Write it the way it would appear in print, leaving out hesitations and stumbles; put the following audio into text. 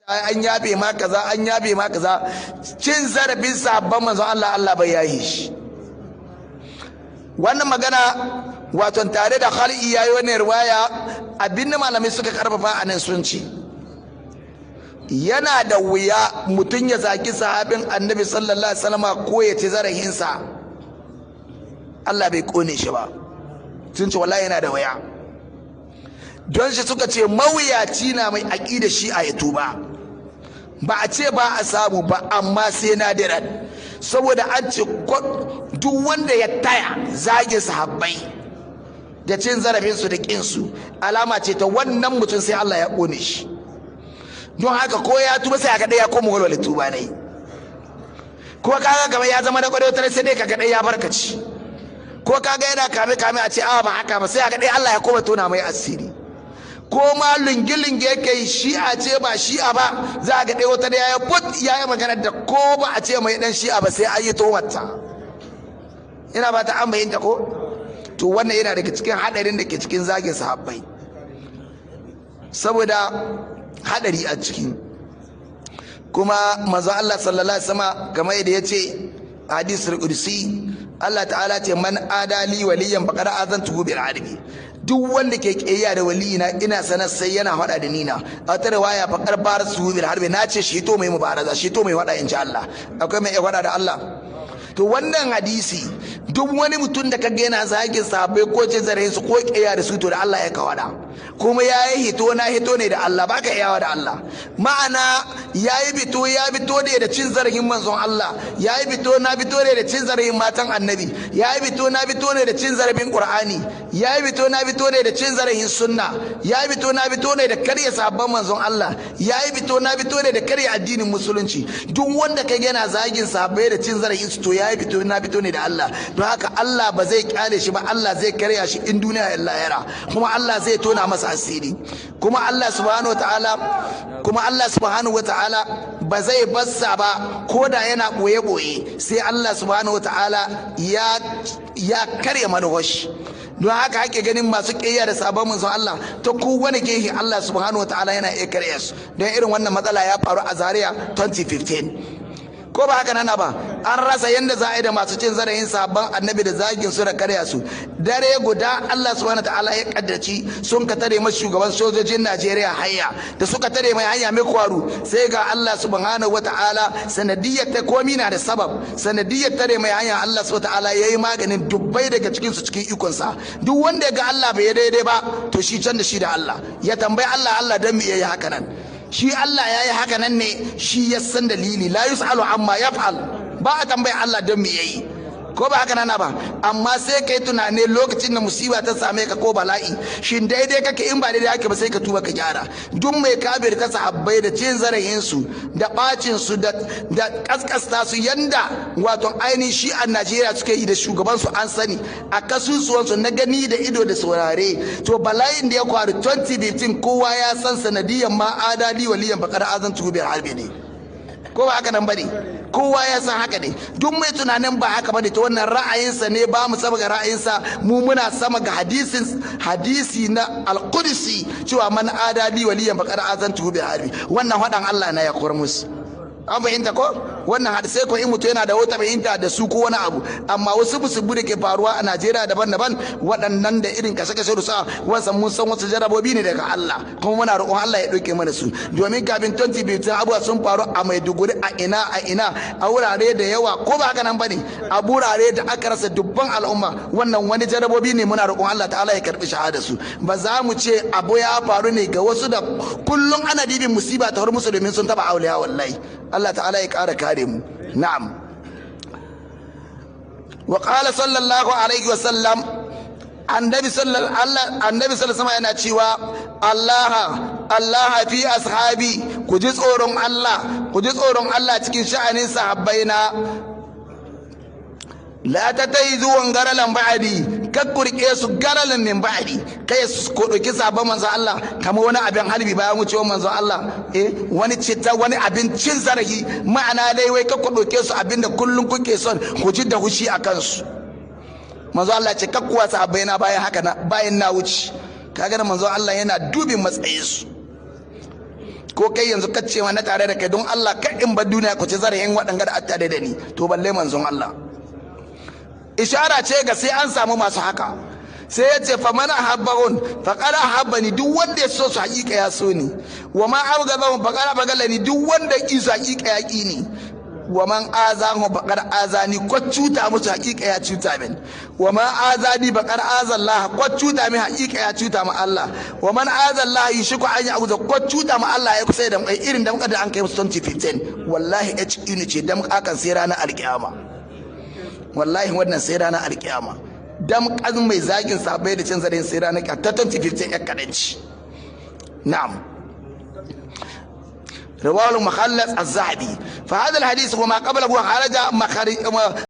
An yabe ma kaza, an yabe ma kaza. Cin zarafin sahabban manzon Allah, Allah bai yaye shi. Wannan magana wato tare da khal'i yayi wannan riwaya. Abinda malamai suka karfafa a nan, sun ce yana da wuya mutum ya zaki sahabin Annabi sallallahu alaihi wasallam ko ya ci zarafinsa, Allah bai kone shi ba. Sun ce wallahi yana da wuya. Don shi suka ce mawuyaci na mai aƙida shi a ya tuba. Ba a ce ba a samu ba, amma sai nadiran, saboda an ce duk wanda ya taya zage sahabbai da cin zarafinsu da ƙinsu, alama ce ta wannan mutum sai Allah ya ƙone shi. Don haka ko ya tuba, sai aka ɗaya koma walwale tuba ne. Ko kaga kamar ya zama da kwarai, sai dai kaga ya barkaci. Ko kaga yana kame kame, a ce a ba haka ba, sai aka ɗaya Allah ya koma tona mai asiri. Ko ma lungi-lungi yake yi, shi'a ce ba shi'a ba, za a ga ɗaya wata da ya put ya yi magana da ko ba a ce mai ɗan shi'a ba, sai an yi tomarta. Ina ba ta an bayyanta ko. To wannan yana daga cikin haɗarin da ke cikin zagin sahabbai, saboda haɗari a ciki. Kuma manzo Allah sallallahu alaihi wasallam, kamar yadda yace hadisul qudsi, Allah ta'ala ce: "Man adali waliyan faqad azantuhu bil harbi." Duk wanda ke kiyaya da waliyina, ina sanar sai yana faɗa da nina. A wata riwaya, "faqad barazuhu bil harbi." Na ce shi to mai mubaraza, shi to mai faɗa, insha Allah. Akwai mai faɗa da Allah? To wannan hadisi, duk wani mutum da kaga yana zagin sahabbai ko ce zarayin su ko kiyaya da su, to da Allah ya kawada, kuma ya yi hito na hito ne da Allah. Baka iyawa da Allah. Ma'ana ya yi bito ya bito ne da cin zarafin manzon Allah, ya yi bito na bito ne da cin zarafin matan Annabi, ya yi bito na bito ne da cin zarafin Qur'ani, ya yi bito na bito ne da cin zarafin sunna, ya yi bito na bito ne da karya sahabban manzon Allah, ya yi bito na bito ne da karya addinin musulunci. Duk wanda kai yana zagin sahabbai da cin zarafin su, to ya yi bito na bito ne da Allah. Don haka Allah ba zai kyale shi ba, Allah zai karya shi in duniya ya lahira, kuma Allah zai tona masa asiri. Kuma Allah subhanahu wataala ba zai bassa ba, ko da yana boye boye, sai Allah subhanahu wataala ya karya manufashi. Don haka ake ganin masu ƙiyayya da sabon manzon Allah ta kowane gehe, Allah subhanahu wataala yana iya karya su. Don irin wannan matsala ya faru a Zaria 2015, ko ba haka nana ba? An rasa yadda za a yi da masu cin zarafin sabon Annabi da zagin su da karya su. Dare guda Allah subhanahu ta'ala ya kaddaci sun ka tare masu shugaban sojojin Najeriya hanya. Da suka tare mai hanya, mai kwaru? Sai ga Allah subhanahu wata'ala sanadiyyar ta, komi na da sabab, sanadiyyar tare mai hanya, Allah subhanahu ta'ala yayi maganin dubbai daga cikin su cikin ikonsa. Duk wanda ya ga Allah bai daidai ba, to shi can da shi da Allah, ya tambayi Allah: "Allah, dan me yayi haka nan?" Shi Allah ya yi haka nan ne, shi ya san dalili. La yus'alu amma yaf'al. Ba a tambaya Allah don me yayi, ko ba haka nana ba? Amma sai kai tunani lokacin da musiba ta same ka ko bala'i, shin daidai kake? In ba daidai kake ba, sai ka tuba ka gyara. Duk mai kabir ta sahabbai da cin zarafin su da bacin su da kaskasta su, yanda wato ainihin shi a Najeriya suke yi da shugaban su, an sani a kasusuwan su na gani da ido da saurare. To bala'in da ya kwaru 2015, kowa ya san sanadiyan "ma adali waliyan faqad azantu bil harbi" ne, ko ba haka nan bane? Kowa ya san haka ne. Duk mai tunanin ba haka bane, to wannan ra'ayinsa ne. Ba mu sama ga ra'ayinsa, mu muna sama ga hadisin, hadisi na alqudsi, cewa "man adali waliyan faqad azantuhu bil harbi". Wannan hadan Allah na ya musu. An fahimta ko? Wannan hadisai ko in mutum yana da wata fahimta da su ko wani abu. Amma wasu musubu da ke faruwa a Najeriya daban-daban, waɗannan da irin kashe-kashe da wasan, mun san wasu jarabobi ne daga Allah, kuma muna roƙon Allah ya ɗauke mana su. Domin kafin 2015 abubuwa sun faru a Maiduguri, a ina, a ina, a wurare da yawa, ko ba haka nan bane? A wurare da aka rasa dubban al'umma. Wannan wani jarabobi ne, muna roƙon Allah ta'ala ya karɓi shahada su. Ba za mu ce abu ya faru ne ga wasu da kullum ana dibin musiba ta musu domin sun taba auliya. Wallahi Allah ta'ala ya ƙara kare mu. Na'am. Wa qala sallallahu alaihi wa sallam, Annabi sallallahu yana cewa: "Allah Allah fi ashabi." Ku ji tsoron Allah, ku ji tsoron Allah cikin sha'anin sahabbaina. "La tattakhizu garalan ba'di." Kakku rike su garalan min ba'di. Kai su ko dauki sabon manzon Allah kamar wani abin halbi bayan wucewar manzon Allah, wani citta, wani abin cin zarafi. Ma'ana dai wai kakku dauke su abin da kullun kuke son ku ji da hushi a kansu. Manzon Allah ce kakkuwa sahabbai na bayan haka na bayan na wuce. Kaga da manzon Allah yana dubin matsayin su. Ko kai yanzu kace ma na tare da kai, don Allah ka in bar duniya ku ci zarafin waɗanga da attare da ni, to balle manzon Allah. Ishara ce ga sai an samu masu haka. Sai ya ce faman ahabbahun faqad ahabbani, duk wanda ya so su haƙiƙa ya so ni. Wa ma abghadahum faqad abghadani, duk wanda ya ƙi su haƙiƙa ya ƙi ni. Wa man azahu faqad azani, ko cuta musu haƙiƙa ya cuta min. Wa man azani faqad azallah, ko cuta min haƙiƙa ya cuta ma Allah. Wa man azallah yushiku an ya'uza, ko cuta ma Allah ya kusa da irin da muka da an kai musu 2015. Wallahi HQ ce dan akan sai ranar alƙiyama. Wallahi wannan sai ranar alƙiyama. Dam kan mai zagin sabai da cin zarin sai ranar ta 2015 ya kadanci. Na'am. رواه المخلص الذهبي. فهذا الحديث وما قبله خرج مخرج.